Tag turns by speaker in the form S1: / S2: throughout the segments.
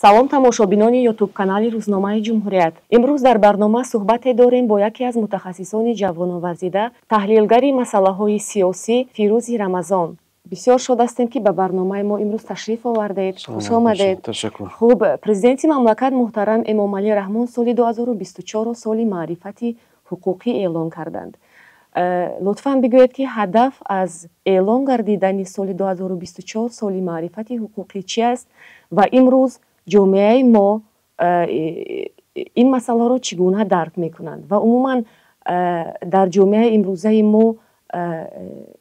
S1: Салом, тамошобинони Ютуб-канали рӯзномаи «Ҷумҳурият». Имрӯз дар барнома суҳбате дорем бо яке аз мутахассисони ҷавону варзида, таҳлилгари масъалаҳои сиёсӣ Фирӯзи Рамазон. Бисёр шод ҳастем, ки ба барномаи мо имрӯз ташриф овардед. Хуш омадед.
S2: Ташаккур.
S1: Хуб, президенти мамлакат муҳтарам Эмомалӣ Раҳмон соли 2024 соли маърифати ҳуқуқӣ эълон карданд. Лутфан бигӯед, ки ҳадаф аз эълон гардидани соли 2024 соли маърифати ҳуқуқӣ чи аст ва имрӯз ҷомеаи мо ин масъаларо чӣ гуна дарк мекунанд ва умуман дар ҷомеаи имрӯзаи мо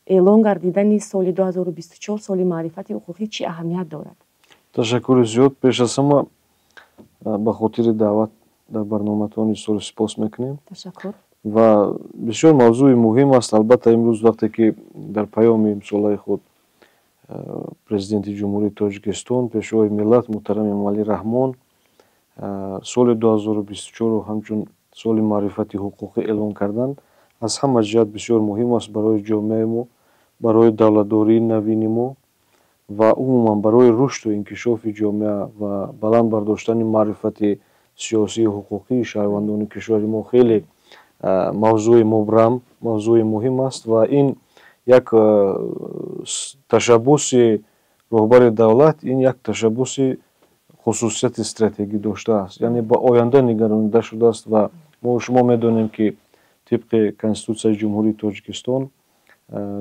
S1: эълон гардидани соли 2024 соли маърифати ҳуқуқӣ чӣ аҳамият дорад?
S2: Ташаккури зиёд. Пеш аз ҳама ба хотири даъват дар барноматон изҳори сипос мекунем.
S1: Ташаккур.
S2: Ва бисёр мавзӯи муҳим аст. Албатта, имрӯз вақте ки дар паёми имсолаи худ Президенти Ҷумҳурии Тоҷикистон, Пешвои миллат муҳтарам Эмомалӣ Раҳмон соли 2024 ҳамчун соли маърифати ҳуқуқӣ эълон карданд, аз ҳама ҷиҳат бисёр муҳим аст барои ҷомеаи мо, барои давлатдории навини мо ва умуман барои рушду инкишофи ҷомеа ва баланд бардоштани маърифати сиёсию ҳуқуқии шаҳрвандони кишвари мо хеле мавзӯи мубрам, мавзӯи муҳим аст. Ва ин як ташаббуси роҳбари давлат, ин як ташаббуси хусусияти стратегӣ доштааст, яъне ба оянда нигаронида шудааст. Ва мо шумо медонем, ки тибқи Конститутсияи Ҷумҳурии Тоҷикистон,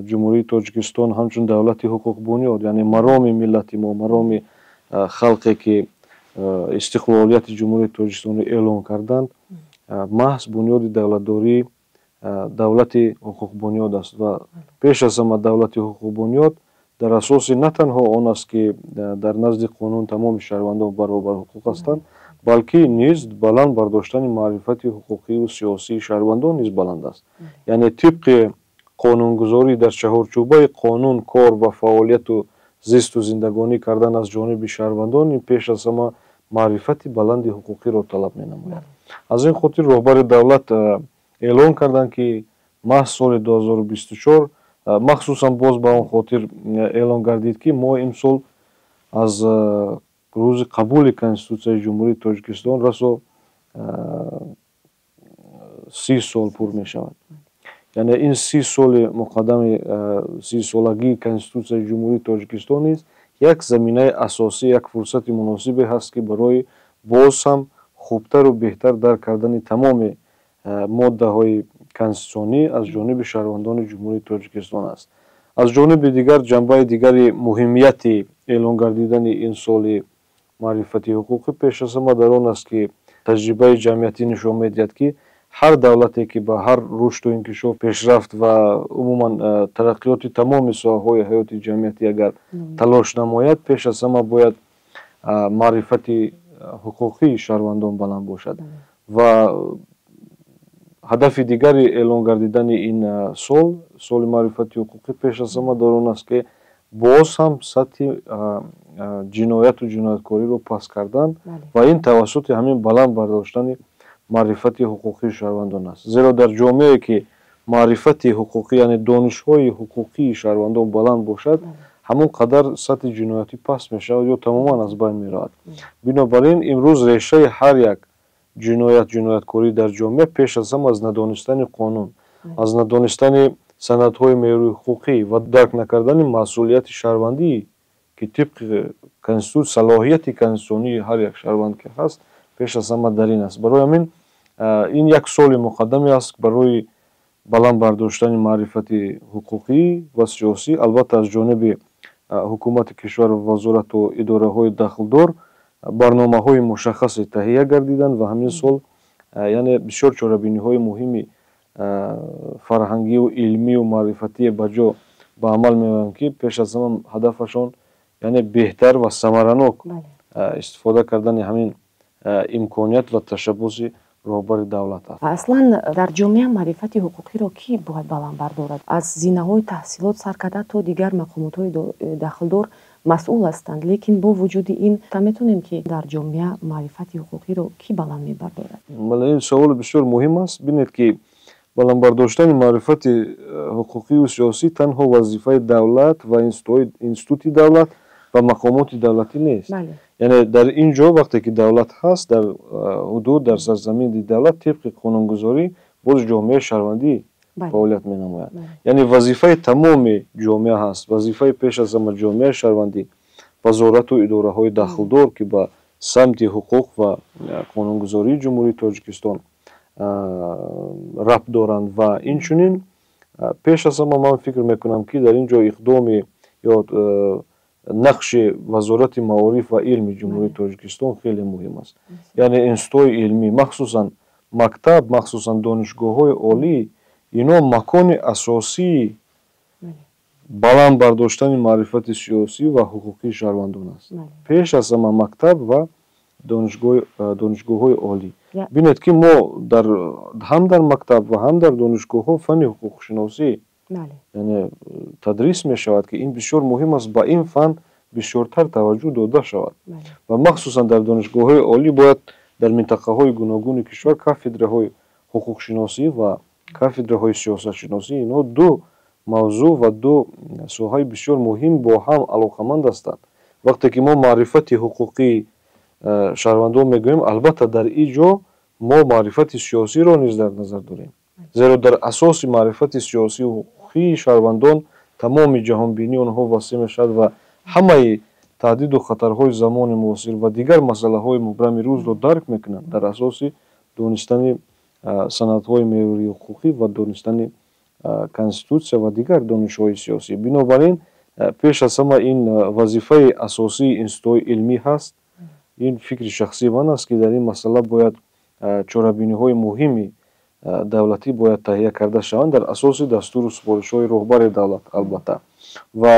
S2: Ҷумҳурии Тоҷикистон ҳамчун давлати ҳуқуқбунёд, яъне мароми миллати мо, мароми халқе ки истиқлолияти Ҷумҳурии Тоҷикистонро эълон карданд, маҳз бунёди давлатдории давлати ҳуқуқбунёд аст. Ва пеш аз ҳама давлати ҳуқуқбунёд дар асоси на танҳо он аст, ки дар назди қонун тамоми шаҳрвандон баробарҳуқуқ ҳастанд, балки низ баланд бардоштани маърифати ҳуқуқию сиёсии шаҳрвандон низ баланд аст. Яъне тибқи қонунгузорӣ, дар чаҳорчӯбаи қонун кор ва фаъолияту зисту зиндагонӣ кардан аз ҷониби шаҳрвандон, ин пеш аз ҳама маърифати баланди ҳуқуқиро талаб менамояд. Аз ин хотир роҳбари давлат эълон карданд, ки маҳз соли 2024 махсусан боз ба он хотир эълон гардид, ки мо имсол аз рӯзи қабули Конститутсияи Ҷумҳурии Тоҷикистон расо 30 сол пур мешавад. Яъне ин 30 соли муқаддами 30-солагии Конститутсияи Ҷумҳурии Тоҷикистон низ як заминаи асосӣ, як фурсати муносибе ҳаст, ки барои боз ҳам хубтару беҳтар дарк кардани тамоми моддаҳои конститутсионӣ аз ҷониби шаҳрвандони Ҷумҳурии Тоҷикистон аст. Аз ҷониби дигар, ҷанбаи дигари муҳимияти эълон гардидани ин соли маърифати ҳуқуқӣ пеш аз ҳама дар он аст, ки таҷрибаи ҷамъиятӣ нишон медиҳад, ки ҳар давлате ки ба ҳар рушду инкишоф, пешрафт ва умуман тараққиёти тамоми соҳаҳои ҳаёти ҷамъиятӣ агар талош намояд, пеш аз ҳама бояд маърифати ҳуқуқии шаҳрвандон баланд бошад. Ва ҳадафи дигари эълон гардидани ин сол, соли маърифати ҳуқуқӣ, пеш аз ҳама дар он аст, ки боз ҳам сатҳи ҷинояту ҷинояткориро паст кардан ва ин тавассути ҳамин баланд бардоштани маърифати ҳуқуқии шаҳрвандон аст. Зеро дар ҷомеае ки маърифати ҳуқуқӣ, яъне донишҳои ҳуқуқии шаҳрвандон баланд бошад, ҳамон қадар сатҳи ҷиноятӣ паст мешавад ё тамоман аз байн меравад. Бинобар ин имрӯз решаи ҳар як ҷиноят, ҷинояткорӣ дар ҷомеа пеш аз ҳама аз надонистани қонун, аз надонистани санадҳои меъёрии ҳуқуқӣ ва дарк накардани масъулияти шаҳрвандӣ, ки тибқи конститутсия салоҳияти конститутсионии ҳар як шаҳрванд ки ҳаст, пеш аз ҳама дар ин аст. Барои ҳамин ин як соли муқаддаме аст барои баланд бардоштани маърифати ҳуқуқӣ ва сиёсӣ. Албатта, аз ҷониби ҳукумати кишвар, вазорату идораҳои дахлдор барномаҳои мушаххасе таҳия гардиданд ва ҳамин сол яъне бисёр чорабиниҳои муҳими фарҳангию илмию маърифатие ба ҷо ба амал меоянд, ки пеш аз ҳама ҳадафашон яъне беҳтар ва самаранок истифода кардани ҳамин имконият ва ташаббуси роҳбари давлат аст.
S1: Аслан дар ҷомеа маърифати ҳуқуқиро кӣ бояд баланд бардорад? Аз зинаҳои таҳсилот сар карда то дигар мақомотҳои дахлдор масъул ҳастанд, лекин бо вуҷуди ин метавонем, ки дар ҷомеа маърифати ҳуқуқиро кӣ баланд мебардорад?
S2: Бале, ин саволи бисёр муҳим аст. Бинед, ки баланд бардоштани маърифати ҳуқуқию сиёсӣ танҳо вазифаи давлат ва институти давлат ва мақомоти давлатӣ нест. Яъне дар ин ҷо вақте ки давлат ҳаст, дар ҳудуд, дар сарзамини давлат тибқи қонунгузорӣ боз ҷомеаи шаҳрвандӣ фаъолият менамояд. Яъне вазифаи тамоми ҷомеа ҳаст, вазифаи пеш аз ҳама ҷомеаи шаҳрвандӣ, вазорату идораҳои дахлдор, ки ба самти ҳуқуқ ва қонунгузории Ҷумҳурии Тоҷикистон рабт доранд. Ва инчунин пеш аз ҳама ман фикр мекунам, ки дар ин ҷо иқдоми ё нақши Вазорати маориф ва илми Ҷумҳурии Тоҷикистон хеле муҳим аст. Яъне институтҳои илмӣ, махсусан мактаб, махсусан донишгоҳҳои олӣ, ино макони асосии баланд бардоштани маърифати сиёсӣ ва ҳуқуқии шаҳрвандон аст. Пеш аз ҳама мактаб ва донишгоҳҳои олӣ. Бинед, ки мо ҳам дар мактаб ва ҳам дар донишгоҳҳо фанни ҳуқуқшиносӣ, яъне тадрис мешавад, ки ин бисёр муҳим аст, ба ин фан бисёртар таваҷҷӯҳ дода шавад. Ва махсусан дар донишгоҳҳои олӣ бояд дар минтақаҳои гуногуни кишвар кафедраҳои ҳуқуқшиносӣ ва кафедраҳои сиёсатшиносӣ, инҳо ду мавзӯъ ва ду соҳаи бисёр муҳим бо ҳам алоқаманд ҳастанд. Вақте ки мо маърифати ҳуқуқии шаҳрвандон мегӯем, албатта дар ин ҷо мо маърифати сиёсиро низ дар назар дорем, зеро дар асоси маърифати сиёсию ҳуқуқии шаҳрвандон тамоми ҷаҳонбинии онҳо васеъ мешавад ва ҳамаи таҳдиду хатарҳои замони муосир ва дигар масъалаҳои мубрами рӯзро дарк мекунанд дар асоси донистани санадҳои меъёрии ҳуқуқӣ ва донистани конститутсия ва дигар донишҳои сиёсӣ. Бинобар ин пеш аз ҳама ин вазифаи асосии институтҳои илмӣ ҳаст. Ин фикри шахсии ман аст, ки дар ин масъала бояд чорабиниҳои муҳими давлатӣ бояд таҳия карда шаванд дар асоси дастуру супоришҳои роҳбари давлат, албатта. Ва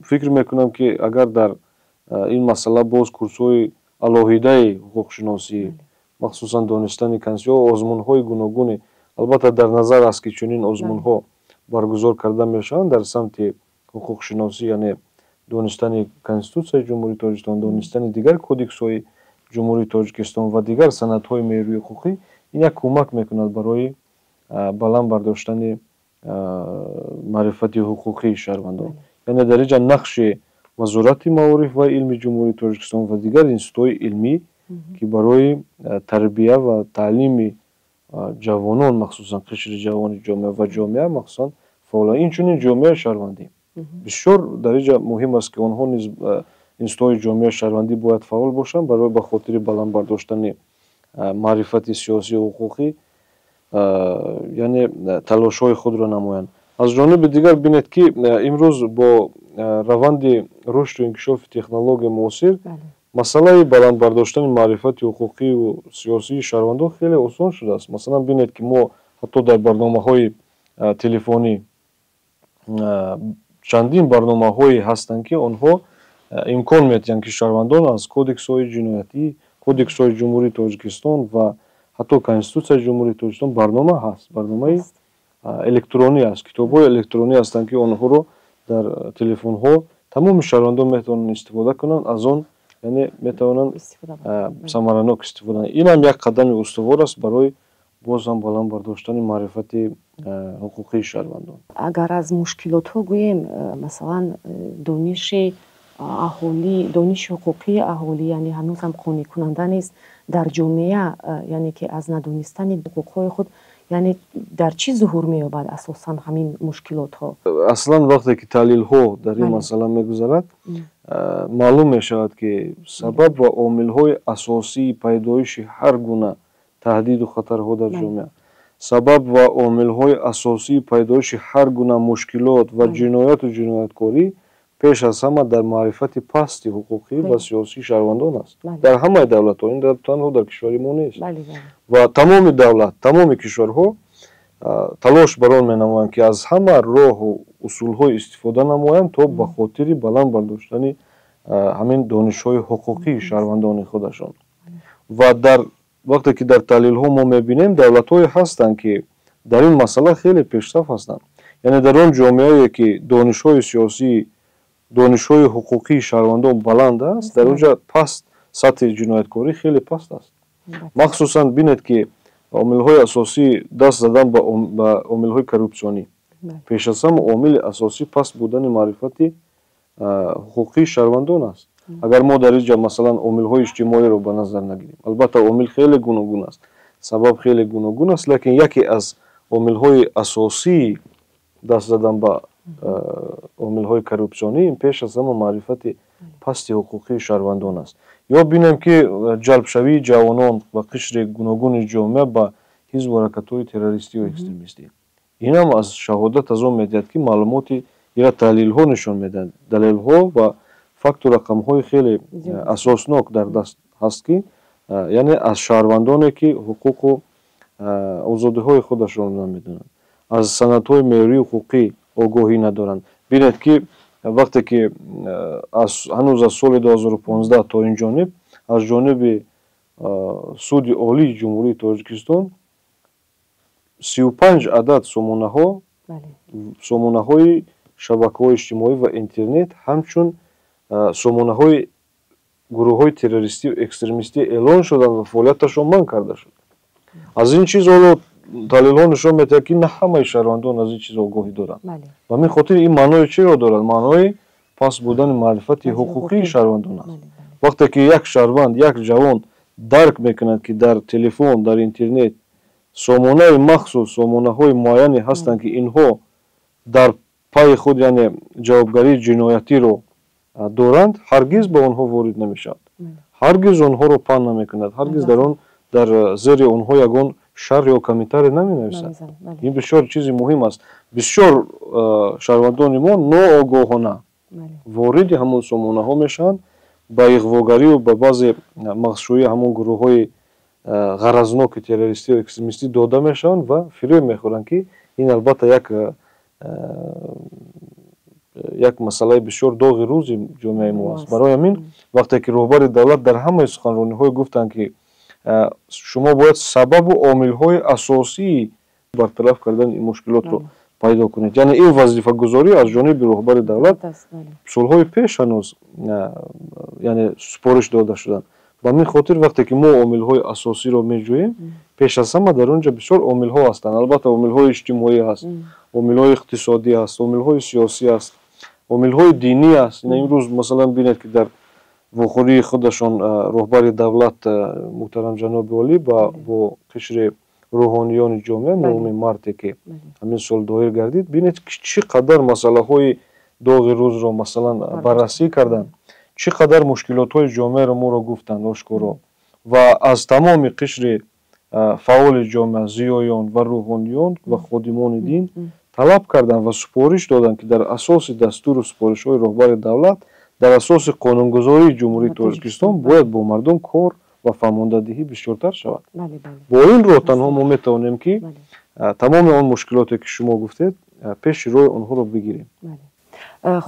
S2: фикр мекунам, ки агар дар ин масъала боз курсҳои алоҳидаи ҳуқуқшиносӣ, махсусан донистани конститутсия, озмунҳои гуногуне, албатта дар назар аст, ки чунин озмунҳо баргузор карда мешаванд дар самти ҳуқуқшиносӣ, яъне донистани Конститутсияи Ҷумҳурии Тоҷикистон, донистани дигар кодексҳои Ҷумҳурии Тоҷикистон ва дигар санадҳои меъёрии ҳуқуқӣ, ин як кӯмак мекунад барои баланд бардоштани маърифати ҳуқуқии шаҳрвандон. Яъне дар инҷа нақши Вазорати маориф ва илми Ҷумҳурии Тоҷикистон ва дигар институтҳои илмӣ, ки барои тарбия ва таълими ҷавонон, махсусан қишри ҷавони ҷомеа ва ҷомеа махсусан фаъола, инчунин ҷомеаи шаҳрвандӣ бисёр дар инҷа муҳим аст, ки онҳо низ, институтҳои ҷомеаи шаҳрвандӣ, бояд фаъол бошанд барои ба хотири баланд бардоштани маърифати сиёсию ҳуқуқӣ, яъне талошҳои худро намоянд. Аз ҷониби дигар бинед, ки имрӯз бо раванди рушду инкишофи технологияи муосир масъалаи баланд бардоштани маърифати ҳуқуқию сиёсии шаҳрвандон хеле осон шудааст. Масалан, бинед, ки мо ҳатто дар барномаҳои телефонӣ чандин барномаҳое ҳастанд, ки онҳо имкон медиҳанд, ки шаҳрвандон аз кодексҳои ҷиноятӣ, кодексҳои Ҷумҳурии Тоҷикистон ва ҳатто Конститутсияи Ҷумҳурии Тоҷикистон, барнома ҳаст, барномаи электронӣ аст, китобҳои электронӣ ҳастанд, ки онҳоро дар телефонҳо тамоми шаҳрвандон метавонанд истифода кунанд аз он, яъне метавонанд самаранок истифода. Ин ҳам як қадами устувор аст барои боз ҳам баланд бардоштани маърифати ҳуқуқии шаҳрвандон.
S1: Агар аз мушкилотҳо гӯем, масалан, дониши аҳолӣ, дониши ҳуқуқии аҳолӣ, яъне ҳанӯз ҳам қонеъкунанда нест дар ҷомеа, яъне ки аз надонистани ҳуқуқҳои худ, яъне дар чӣ зуҳур меёбад асосан ҳамин мушкилотҳо?
S2: Аслан вақте ки таҳлилҳо дар ин масъала мегузарад, маълум мешавад, ки сабаб ва омилҳои асосии пайдоиши ҳар гуна таҳдиду хатарҳо дар ҷомеа, сабаб ва омилҳои асосии пайдоиши ҳар гуна мушкилот ва ҷинояту ҷинояткорӣ пеш аз ҳама дар маърифати пасти ҳуқуқӣ ва сиёсии шаҳрвандон аст дар ҳамаи давлатҳо. Ин танҳо дар кишвари мо нест. Ва тамоми давлат, тамоми кишварҳо талош бар он менамоянд, ки аз ҳама роҳу усулҳо истифода намоянд то ба хотири баланд бардоштани ҳамин донишҳои ҳуқуқии шаҳрвандони худашон. Ва дар вақте ки дар таҳлилҳо мо мебинем, давлатҳое ҳастанд, ки дар ин масъала хеле пешсаф ҳастанд. Яъне дар он ҷомеае, ки донишҳои сиёсӣ, донишҳои ҳуқуқии шаҳрвандон баланд аст, дар он ҷо паст сатҳи ҷинояткорӣ хеле паст аст. Махсусан бинед, ки омилҳои асосӣ даст задан ба омилҳои коррупсионӣ, пеш аз ҳама омили асосӣ паст будани маърифати ҳуқуқии шаҳрвандон аст. Агар мо дар инҷа масалан омилҳои иҷтимоиро ба назар нагирем, албатта омил хеле гуногун аст, сабаб хеле гуногун аст, лекин яке аз омилҳои асосии даст задан ба омилҳои коррупсионӣ ин пеш аз ҳама маърифати пасти ҳуқуқии шаҳрвандон аст. Ё бинем, ки ҷалбшавии ҷавонон ва қишри гуногуни ҷомеа ба ҳизбу ҳаракатҳои террористию экстремистӣ, инам аз шаҳодат аз он медиҳад, ки маълумоти ира таҳлилҳо нишон медиҳанд, далелҳо ва факту рақамҳои хеле асоснок дар даст ҳаст, ки яъне аз шаҳрвандоне, ки ҳуқуқу озодиҳои худашонро намедонанд, аз санадҳои меъёрии ҳуқуқӣ огоҳӣ надоранд. Бинед, ки вақте ки ҳанӯз аз соли 2015 то ин ҷониб аз ҷониби Суди Олии Ҷумҳурии Тоҷикистон 35 адад сомонаҳо, сомонаҳои шабакаҳои иҷтимоӣ ва интернет ҳамчун сомонаҳои гурӯҳҳои террористию экстремистӣ эълон шуданд ва фаъолияташон манъ карда шуд. Аз ин чиз ҳоло далелҳо нишон медиҳад, ки на ҳамаи шаҳрвандон аз ин чиз огоҳӣ доранд. Ба ҳамин хотир ин маънои чиро дорад? Маънои паст будани маърифати ҳуқуқии шаҳрвандон аст. Вақте ки як шаҳрванд, як ҷавон дарк мекунад, ки дар телефон, дар интернет сомонаи махсус, сомонаҳои муайяне ҳастанд, ки инҳо дар пайи худ яъне ҷавобгарии ҷиноятиро доранд, ҳаргиз ба онҳо ворид намешавад, ҳаргиз онҳоро паҳн намекунад, ҳаргиз дар он дар зери онҳо ягон шарҳ ё комментарий наменависад. Ин бисёр чизи муҳим аст. Бисёр шаҳрвандони мо ноогоҳона вориди ҳамон сомонаҳо мешаванд, ба иғвогарию ба баъзе мағзшӯии ҳамон гурӯҳҳои ғаразноки террористию экстремистӣ дода мешаванд ва фиреб мехӯранд, ки ин албатта як масъалаи бисёр доғи рӯзи ҷомеаи мо аст. Барои ҳамин вақте ки роҳбари давлат дар ҳамаи суханрониҳое гуфтанд, ки шумо бояд сабабу омилҳои асосии бартараф кардани ин мушкилотро пайдо кунед, яъне ин вазифагузорӣ аз ҷониби роҳбари давлат солҳои пеш ҳанӯз яъне супориш дода шуданд. Ба ҳамин хотир вақте ки мо омилҳои асосиро меҷӯем, пеш аз ҳама дар он ҷо бисёр омилҳо ҳастанд. Албатта омилҳои иҷтимоӣ ҳаст, омилҳои иқтисодӣ ҳаст, омилҳои сиёсӣ ҳаст, омилҳои динӣ аст. Имрӯз масалан бинед, ки дар вохӯрии худашон роҳбари давлат муҳтарам ҷаноби олӣ бо қишри рӯҳониёни ҷомеа 9 марте, ки ҳамин сол доир гардид, бинед, ки чӣ қадар масъалаҳои доғи рӯзро масалан баррасӣ карданд, чӣ қадар мушкилотҳои ҷомеаро моро гуфтанд ошкоро ва аз тамоми қишри фаъоли ҷомеа, зиёён ва рӯҳониён ва ходимони дин талаб карданд ва супориш доданд, ки дар асоси дастуру супоришҳои роҳбари давлат, дар асоси қонунгузории Ҷумҳурии Тоҷикистон бояд бо мардум кор ва фаҳмондадиҳӣ бисёртар шавад. Бо ин роҳ танҳо мо метавонем, ки тамоми он мушкилоте, ки шумо гуфтед, пеши роҳи онҳоро бигирем.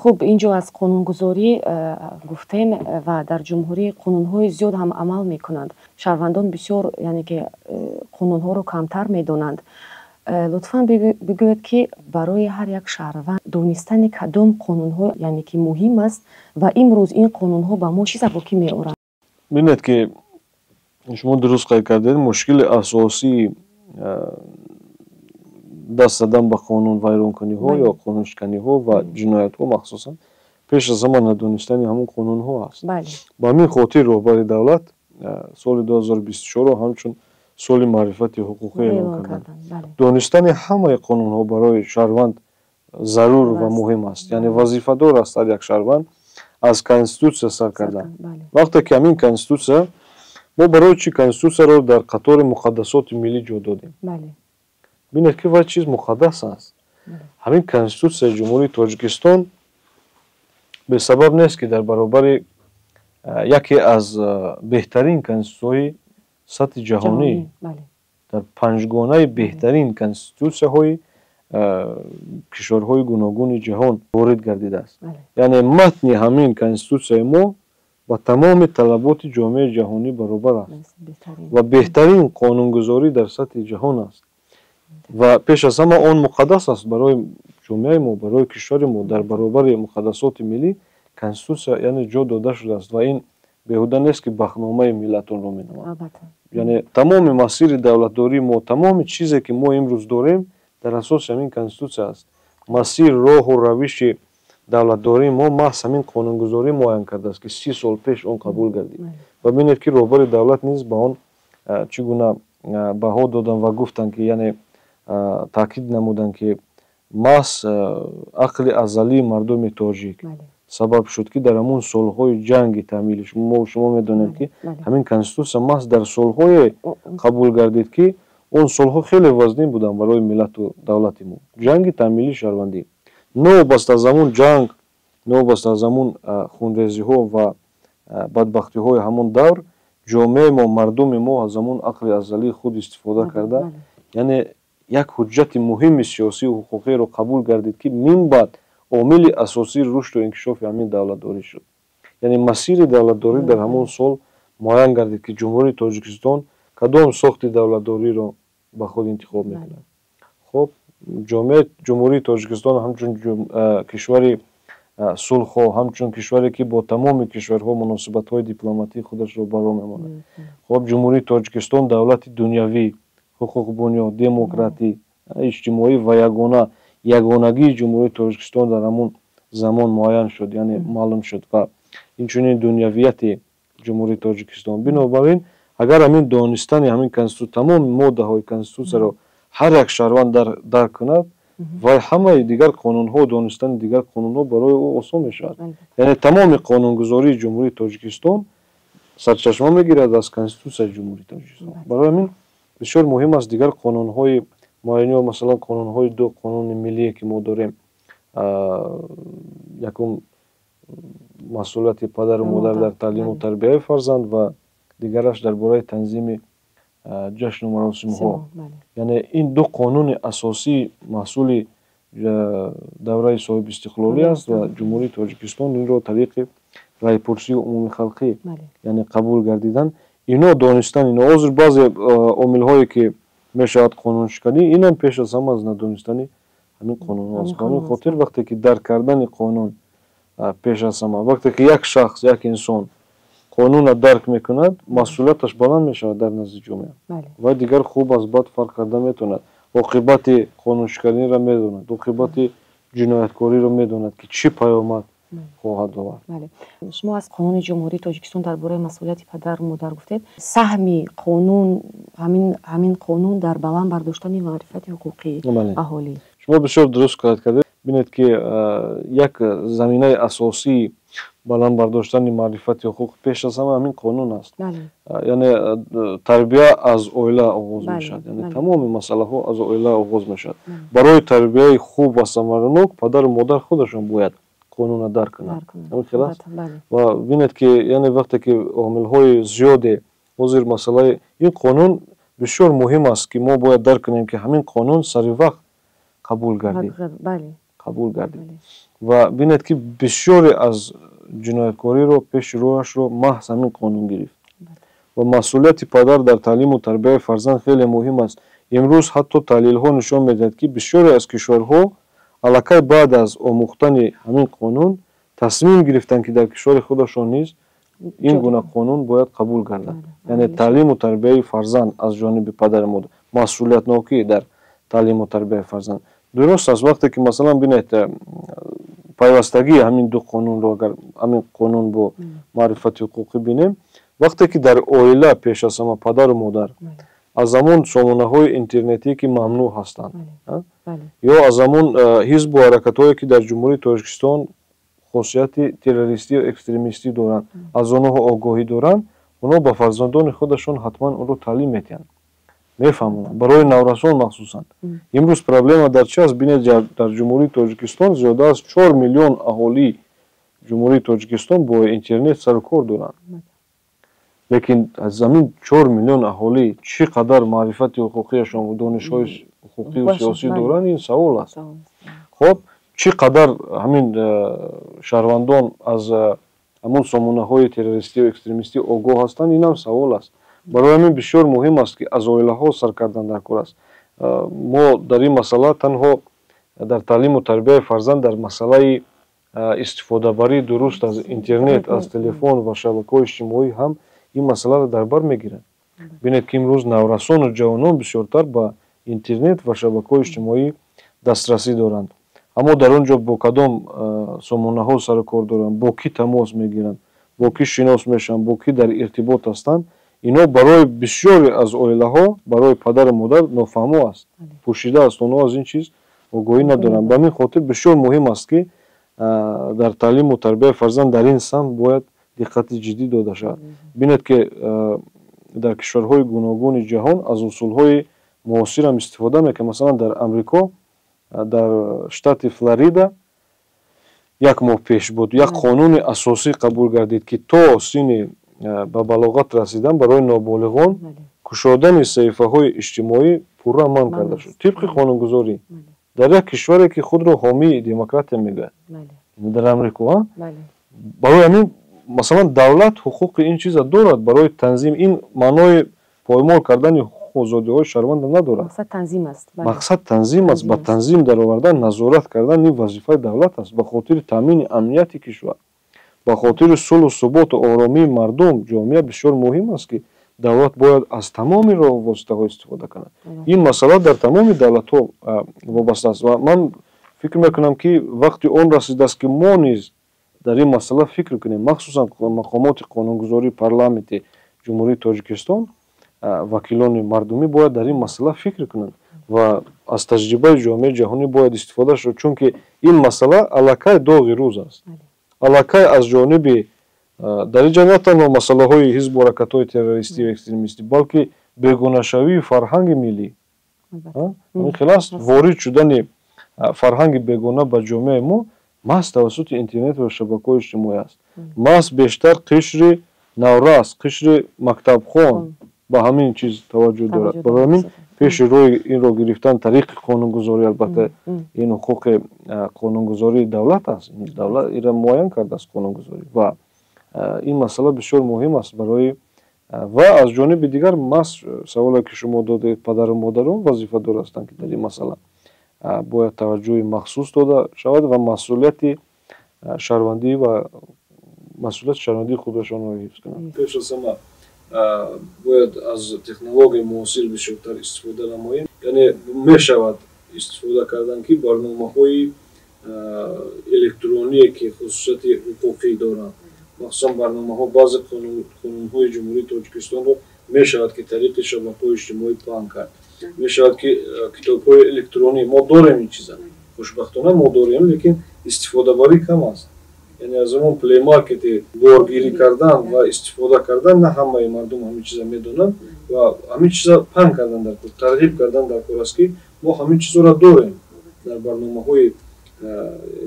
S1: Хуб, инҷо аз қонунгузорӣ гуфтем ва дар ҷумҳурӣ қонунҳои зиёд ҳам амал мекунанд. Шаҳрвандон бисёр, яъне ки қонунҳоро камтар медонанд. Лутфан бигӯед, ки барои ҳар як шаҳрванд донистани кадом қонунҳо, яъне ки муҳим аст ва имрӯз ин қонунҳо ба мо чӣ сабукӣ меоранд?
S2: Бинед, ки шумо дуруст қайд кардед, мушкили асосии даст задан ба қонун вайронкуниҳо ё қонуншиканиҳо ва ҷиноятҳо махсусан пеш аз ҳама надонистани ҳамон қонунҳо аст. Ба ҳамин хотир роҳбари давлат соли 2024 ҳамчун соли маърифати ҳуқуқӣ эълон карданд. Донистани ҳамаи қонунҳо барои шаҳрванд зарур ва муҳим аст, яъне вазифадор аст ҳар як шаҳрванд аз конститутсия сар кардан. Вақте ки ҳамин конститутсия, мо барои чӣ конститутсияро дар қатори муқаддасоти миллӣ ҷо додем? Бинед, ки вай чиз муқаддас аст. Ҳамин Конститутсияи Ҷумҳурии Тоҷикистон бесабаб нест, ки дар баробари яке аз беҳтарин конститутсияҳои сатҳи ҷаҳонӣ, дар панҷгонаи беҳтарин конститутсияҳои кишварҳои гуногуни ҷаҳон ворид гардидааст. Яъне матни ҳамин конститутсияи мо ба тамоми талаботи ҷомеаи ҷаҳонӣ баробар аст ва беҳтарин қонунгузорӣ дар сатҳи ҷаҳон аст ва пеш аз ҳама он муқаддас аст барои ҷомеаи мо, барои кишвари мо. Дар баробари муқаддасоти миллӣ конститутсия яъне ҷо дода шудааст ва ин беҳуда нест, ки бахтномаи миллат онро меноманд. Яъне тамоми масири давлатдории мо, тамоми чизе, ки мо имрӯз дорем, дар асоси ҳамин конститутсия аст. Масир, роҳу равиши давлатдории мо маҳз ҳамин қонунгузорӣ муайян кардааст, ки 30 сол пеш он қабул гардид. Ва бинед, ки роҳбари давлат низ ба он чӣ гуна баҳо доданд ва гуфтанд, ки яъне таъкид намуданд, ки маҳз ақли азалии мардуми тоҷик сабаб шуд, ки дар ҳамон солҳои ҷанги таъмили мо шумо медонем, ки ҳамин конститутсия маҳз дар солҳое қабул гардид, ки он солҳо хеле вазнин буданд барои миллату давлати мо, ҷанги таъмилии шаҳрвандӣ. Новобаста аз ҳамон ҷанг, новобаста аз ҳамон хунрезиҳо ва бадбахтиҳои ҳамон давр, ҷомеаи мо, мардуми мо аз ҳамон ақли азалии худ истифода карда, яъне як ҳуҷҷати муҳими сиёсию ҳуқуқиро қабул гардид, ки минбаъд омили асосии рушду инкишофи ҳамин давлатдорӣ шуд. Яъне масири давлатдорӣ дар ҳамон сол муайян гардид, ки Ҷумҳурии Тоҷикистон кадом сохти давлатдориро ба худ интихоб мекунад. Хуб, ҷомеаи Ҷумҳурии Тоҷикистон ҳамчун кишвари сулҳхоҳ, ҳамчун кишваре, ки бо тамоми кишварҳо муносибатҳои дипломатии худашро баро мемонад, хуб, Ҷумҳурии Тоҷикистон давлати дунявӣ, ҳуқуқбунёд, демократӣ, иҷтимоӣ ва ягонагии Ҷумҳурии Тоҷикистон дар ҳамон замон муайян шуд, яъне маълум шуд, ва инчунин дунявияти Ҷумҳурии Тоҷикистон. Бинобар ин, агар ҳамин донистани ҳамин тамоми моддаҳои конститутсияро ҳар як шаҳрванд дарк кунад, вай ҳамаи дигар қонунҳо, донистани дигар қонунҳо барои ӯ осон мешавад. Яъне тамоми қонунгузории Ҷумҳурии Тоҷикистон сарчашма мегирад аз Конститутсияи Ҷумҳурии Тоҷикистон. Барои ҳамин бисёр муҳим аст дигар қонунҳои муайяниё, масалан, қонунҳои ду қонуни миллие, ки мо дорем: якум, масъулияти падару модар дар таълиму тарбияи фарзанд, ва дигараш дар бораи танзими ҷашну маросимҳо. Яъне ин ду қонуни асосии маҳсули давраи соҳибистиқлолӣ аст ва Ҷумҳурии Тоҷикистон инро тариқи раъйпурсии умумихалқӣ, яъне, қабул гардидан. Ино донистан ино ҳозир баъзе омилҳое, ки мешавад қонуншиканӣ, инам пеш аз ҳама аз надонистани ҳамин қонунҳо аст. Ба ҳамин хотир, вақте ки дарк кардани қонун пеш аз ҳама, вақте ки як шахс, як инсон қонунро дарк мекунад, масъулияташ баланд мешавад дар назди ҷомеа ва дигар хуб аз бад фарқ карда метавонад, оқибати қонуншиканиро медонад, оқибати ҷинояткориро медонад, ки чӣ паёмад хоҳад овард.
S1: Шумо аз Қонуни Ҷумҳурии Тоҷикистон дар бораи масъулияти падару модар гуфтед. Саҳми қонун, ҳамин қонун дар баланд бардоштани маърифати ҳуқуқии аҳолӣ?
S2: Шумо бисёр дуруст қайд кардед. Бинед, ки як заминаи асосии баланд бардоштани маърифати ҳуқуқ пеш аз ҳама ҳамин қонун аст. Яъне тарбия аз оила оғоз мешавад, яъне тамоми масъалаҳо аз оила оғоз мешавад. Барои тарбияи хуб ва самаранок падару модар худашон бояд қонунро дарк кунанд. Ҳамин хел аст. Ва бинед, ки яъне вақте ки омилҳои зиёде ҳозир, масъалаи ин қонун бисёр муҳим аст, ки мо бояд дарк кунем, ки ҳамин қонун сари вақт қабул гардид, қабул гардид. Ва бинед, ки бисёре аз ҷинояткориро пеши роҳашро маҳз ҳамин қонун гирифт. Ва масъулияти падар дар таълиму тарбияи фарзанд хеле муҳим аст. Имрӯз ҳатто таҳлилҳо нишон медиҳад, ки бисёре аз кишварҳо аллакай баъд аз омӯхтани ҳамин қонун тасмим гирифтанд, ки дар кишвари худашон низ ин гуна қонун бояд қабул гардад. Яъне таълиму тарбияи фарзанд аз ҷониби падару модар, масъулиятнокӣ дар таълиму тарбияи фарзанд. Дуруст аст, вақте ки, масалан, бинед, пайвастагии ҳамин ду қонунро, агар ҳамин қонун бо маърифати ҳуқуқӣ бинем, вақте ки дар оила пеш аз ҳама падару модар аз ҳамон сомонаҳои интернетие, ки мамнӯъ ҳастанд, ё аз ҳамон ҳизбу ҳаракатҳое, ки дар Ҷумҳурии Тоҷикистон хосияти террористию экстремистӣ доранд, аз онҳо огоҳӣ доранд, онҳо ба фарзандони худашон ҳатман онро таълим медиҳанд, мефаҳмонанд, барои наврасон махсусан. Имрӯз проблема дар чи аст? Бинед, дар Ҷумҳурии Тоҷикистон зиёда аз 4 миллион аҳолии Ҷумҳурии Тоҷикистон бо интернет сару кор доранд, лекин аз ҳамин 4 миллион аҳолӣ чӣ қадар маърифати ҳуқуқияшон, донишҳои ҳуқуқию сиёсӣ доранд, ин савол аст. Хоб, чӣ қадар ҳамин шаҳрвандон аз ҳамон сомонаҳои террористию экстремистӣ огоҳ ҳастанд, инам савол аст. Барои ҳамин бисёр муҳим аст, ки аз оилаҳо сар кардан дар кор аст. Мо дар ин масъала танҳо дар таълиму тарбияи фарзанд, дар масъалаи истифодабарии дуруст аз интернет, аз телефон ва шабакаҳои иҷтимоӣ ҳам ин масъаларо дар бар мегирад. Бинед, ки имрӯз наврасону ҷавонон бисёртар ба интернет ва шабакаҳои иҷтимоӣ дастрасӣ доранд. Аммо дар он ҷо бо кадом сомонаҳо сару кор доранд, бо кӣ тамос мегиранд, бо кӣ шинос мешаванд, бо кӣ дар иртибот ҳастанд, ино барои бисёре аз оилаҳо, барои падару модар нофаҳмо аст, пӯшида аст, онҳо аз ин чиз огоҳӣ надоранд. Ба ҳамин хотир бисёр муҳим аст, ки дар таълиму тарбияи фарзанд дар ин самт бояд диққати ҷиддӣ дода шавад. Бинед, ки дар кишварҳои гуногуни ҷаҳон аз усулҳои муосирам истифода мекунанд. Масалан, дар Амрико, дар штати Флорида як моҳ пеш буд, як қонуни асосӣ қабул гардид, ки то синни ба балоғат расидан барои ноболиғон кушодани саҳифаҳои иҷтимоӣ пурра манъ карда шуд тибқи қонунгузорӣ дар як кишваре, ки худро ҳомии демократия мегӯяд, дар Амрико. Барои ҳамин, масалан, давлат ҳуқуқи ин чиза дорад барои танзим. Ин маънои поймол кардани ҳуқуқу озодиҳои шаҳрванда надорад. Мақсад танзим аст. Ба танзим даровардан, назорат кардан ин вазифаи давлат аст ба хотири таъмини амнияти кишвар, ба хотири сулҳу суботу оромии мардум, ҷомеа. Бисёр муҳим аст, ки давлат бояд аз тамоми роҳу воситаҳо истифода кунад. Ин масъала дар тамоми давлатҳо вобаста аст ва ман фикр мекунам, ки вақти он расидааст, ки мо низ дар ин масъала фикр кунем, махсусан мақомоти қонунгузории парламенти Ҷумҳурии Тоҷикистон, вакилони мардумӣ бояд дар ин масъала фикр кунанд ва аз таҷрибаи ҷомеаи ҷаҳонӣ бояд истифода шуд, чунки ин масъала аллакай доғи рӯз аст, аллакай аз ҷониби дар ин ҷо на танҳо масъалаҳои ҳизбу ҳаракатҳои террористӣ ва экстремистӣ, балки бегонашавии фарҳанги миллӣ, ин хел аст. Ворид шудани фарҳанги бегона ба ҷомеаи мо маҳз тавассути интернет ва шабакаҳои иҷтимоӣ аст. Маҳз бештар қишри наврас, қишри мактабхон ба ҳамин чиз таваҷҷӯҳ дорад. Барои ҳамин пеши роҳи инро гирифтан тариқи қонунгузорӣ, албатта, ин ҳуқуқи қонунгузории давлат аст, давлат инро муайян кардааст қонунгузорӣ, ва ин масъала бисёр муҳим аст барои. Ва аз ҷониби дигар, маҳз саволе, ки шумо додед, падару модарон вазифадор ҳастанд, ки дар ин масъала бояд таваҷҷӯҳи махсус дода шавад ва масъулияти шаҳрвандӣ ва масъулияти шаҳрвандии худашонро ҳифз кунанд. Пеш аз ҳама бояд аз технологияи муосир бисёртар истифода намоем, яъне мешавад истифода кардан, ки барномаҳои электроние, ки хусусияти ҳуқуқӣ доранд, махсусан барномаҳо, баъзе қонунҳои Ҷумҳурии Тоҷикистонро мешавад, ки тариқи шабакаҳои иҷтимоӣ паҳн кард, мешавад, ки китобҳои электронӣ мо дорем. Ин чиза хушбахтона мо дорем, лекин истифодабарӣ кам аст, яъне аз ҳамон плеймаркети боргирӣ кардан ва истифода кардан на ҳамаи мардум ҳамин чиза медонанд ва ҳамин чиза паҳн кардан дар кор, тарғиб кардан дар кор аст, ки мо ҳамин чизҳоро дорем, дар барномаҳои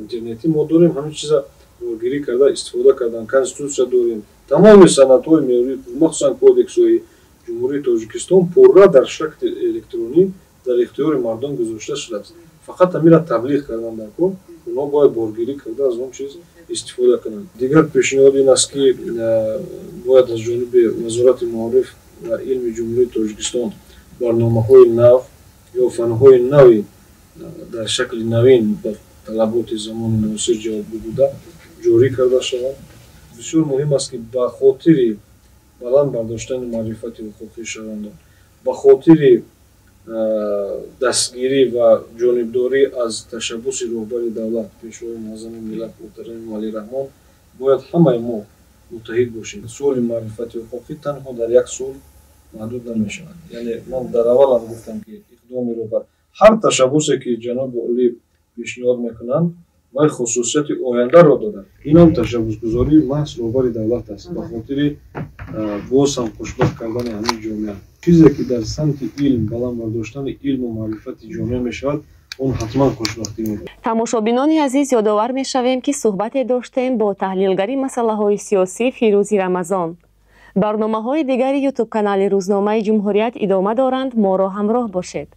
S2: интернетӣ мо дорем, ҳамин чиза боргирӣ карда истифода кардан. Конститутсия дорем, тамоми санадҳои меъёрии, махсусан кодексҳои Ҷумҳурии Тоҷикистон пурра дар шакли электронӣ дар ихтиёри мардум гузошта шудааст. Фақат ҳамира таблиғ кардан дар кор, онҳо бояд боргирӣ карда аз он чиз истифода кунанд. Дигар пешниҳод ин аст, ки бояд аз ҷониби Вазорати маориф ва илми Ҷумҳурии Тоҷикистон барномаҳои нав ё фанҳои нави дар шакли навин ба талаботи замони муосир ҷавобгӯ буда ҷорӣ карда шаванд. Бисёр муҳим аст, ки ба хотири баланд бардоштани маърифати ҳуқуқии шаҳрвандон, ба хотири дастгирӣ ва ҷонибдорӣ аз ташаббуси роҳбари давлат, Пешвои муаззами миллат муҳтарам Эмомалӣ Раҳмон, бояд ҳамаи мо муттаҳид бошем. Соли маърифати ҳуқуқӣ танҳо дар як сол маҳдуд намешавад. Яъне ман дар аввалам гуфтам, ки иқдоми роҳбар, ҳар ташаббусе, ки ҷаноби олӣ пешниҳод мекунанд, вай хусусияти ояндаро дорад. Инам ташаббусгузории маҳз роҳбари давлат аст ба хотири боз ҳам хушбахт кардани ҳамин ҷомеа. Чизе, ки дар самти илм, баланд бардоштани илму маърифати ҷомеа мешавад, он ҳатман хушбахтӣ мебарад.
S1: Тамошобинони азиз, ёдовар мешавем, ки суҳбате доштем бо таҳлилгари масъалаҳои сиёсӣ Фирӯзи Рамазон. Барномаҳои дигари ютуб канали рӯзномаи Ҷумҳурият идома доранд, моро ҳамроҳ бошед.